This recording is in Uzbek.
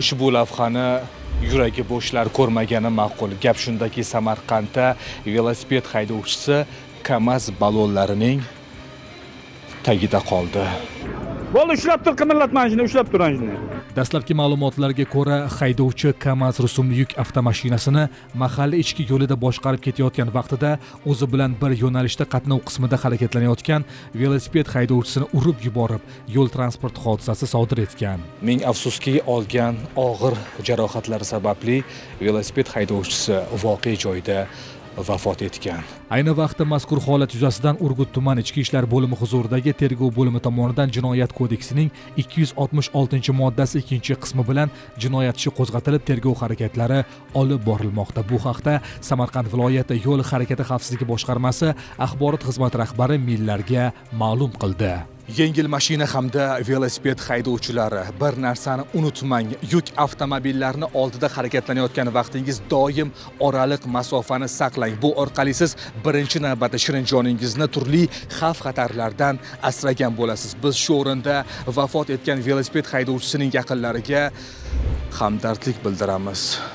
Ushbu lavhani yuragi bo'shlar ko'rmagani ma'qul. Gap shundaki, Samarqandda velosiped haydovchisi KAMAZ ballonlarining tagida qoldi. Bo'ldi, ushlab tur, qimirlatma shuni, ushlab tur ana shuni. Dastlabki ma'lumotlarga ko'ra, haydovchi KAMAZ rusumli yuk avtomashinasini mahalla ichki yo'lida boshqarib ketayotgan vaqtida o'zi bilan bir yo'nalishda qatnov qismida harakatlanayotgan velosiped haydovchisini urib yuborib, yo'l transport hodisasi sodir etgan. Ming afsuski, olgan og'ir jarohatlari sababli velosiped haydovchisi voqea joyida vafot etgan. Ayni vaqtda mazkur holat yuzasidan Urgut tuman ichki ishlar bo'limi huzuridagi tergov bo'limi tomonidan Jinoyat kodeksining 266-moddasi ikkinchi qismi bilan jinoyat ishi qo'zg'atilib, tergov harakatlari olib borilmoqda. Bu haqda Samarqand viloyati yo'l harakati xavfsizligi boshqarmasi axborot xizmati rahbari Millarga ma'lum qildi. Yengil mashina hamda velosiped haydovchilari, bir narsani unutmang: yuk avtomobillarini oldida harakatlanayotgan vaqtingiz doim oraliq masofani saqlang. Bu orqali siz birinchi navbatda shirin joningizni turli xavf xatarlardan asragan bo'lasiz. Biz shu o'rinda vafot etgan velosiped haydovchisining yaqinlariga hamdardlik bildiramiz.